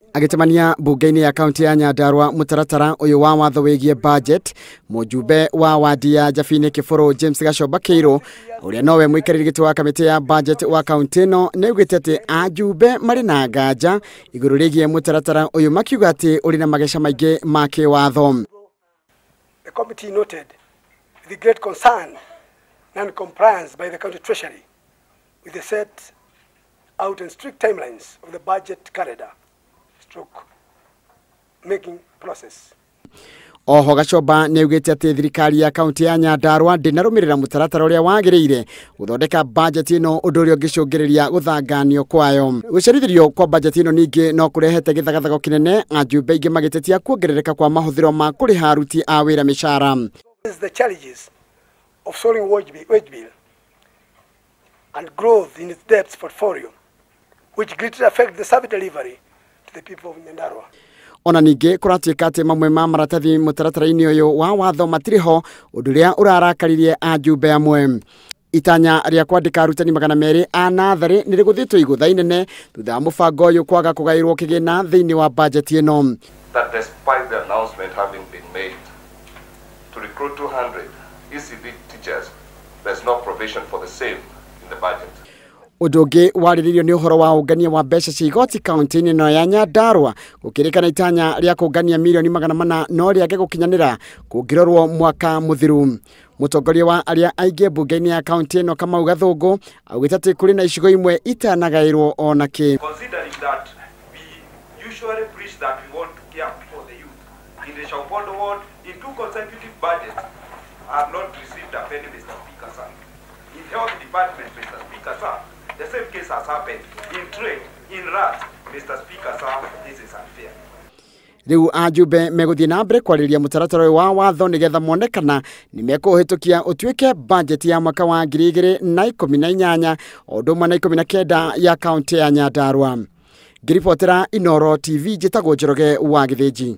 Agĩcemania mbunge-inĩ ya kaunti ya Nyandarua mũtaratara ũyũ wa watho wĩgiĩ budget, mũjumbe wa wadi ya Jabini Kĩbũrũ James Gachomba Kĩirũ, ũrĩa nowe mũikarĩri gĩtĩ wa kamĩtĩ ya budget wa kaunti ĩno, nĩ augĩte atĩ ajumbe marĩ na nganja igũrũ rĩgiĩ mũtaratara ũyũ, makiuga atĩ ũrĩ na mageca maingĩ ma kĩwatho. The committee noted with great concern non-compliance by the county treasury with the set out and strict timelines of the budget calendar stroke making process. Oho Gachomba nĩ augĩte atĩ thirikari ya kaunti ya Nyandarua ndĩnarũmĩrĩra mũtaratara ũrĩa wagĩrĩire gũthondeka bajeti ĩno, ũndũ ũrĩa ũngĩcũngĩrĩria gũthanganio kwayo. Gũcerithĩrio kwa bajeti ĩno ningĩ no kũrehete gĩthagathago kĩnene, ajumbe aingĩ magĩtetia kuongerereka kwa mahũthĩro ma kũrĩha aruti a wĩra mĩcara. The challenges of soaring wage bill and growth in its debt portfolio, which greatly affect the service delivery to the people of Nyandarua. Ona ningĩ kũratuĩka atĩ mamwe ma maratathi mũtaratara-inĩ ũyũ wa watho matirĩ ho, ũndũ ũrĩa ũrarakaririe ajumbe amwe. Itanya rĩa kwandĩka arutani 200 a natharĩ nĩ rĩgũthĩtwo igũtha inene thutha wa mũbango ũyũ kwaga kũgaĩrwo kĩgĩna thĩinĩ wa bajeti ĩno. That despite the announcement having been made to recruit 200 ECD teachers, there's no provision for the same in the budget. Ũndũ ũngĩ warĩrĩirio nĩ ũhoro wa ũngania wa mbeca cia igoti kaunti-inĩ ĩno ya Nyandarua, gũkĩrĩkana itanya rĩa kũngania mirioni 400 no rĩage gũkinyanĩra kũngĩrorwo mwaka mũthiru. Mũtongoria wa arĩa aingĩ mbunge-inĩ ya kaunti ĩno Kamau Gathũngũ augĩte atĩ kũrĩ na icigo imwe itanagaĩrwo ona kĩ. Considering that we usually preach that we want to care for the youth, in the Shaupondo ward, in 2 consecutive budgets, I have not received a penny, Mr. Speaker, sir. In health department, Mr. Speaker, sir, the same case has happened. In trade, in rats, Mr. Speaker, sir, this is unfair. Rĩu ajumbe megũthiĩ na mbere kwarĩrĩria mũtaratara ũyũ wa watho nĩgetha mone kana nĩ mekũũhĩtũkia ũtuĩke bajeti ya mwaka wa 2018 o ũndũ ũmwe na 19 ya kaunti ya Nyandarua. Ngĩribotera Inooro TV, njĩtagwo Njoroge wa Gĩthĩnji.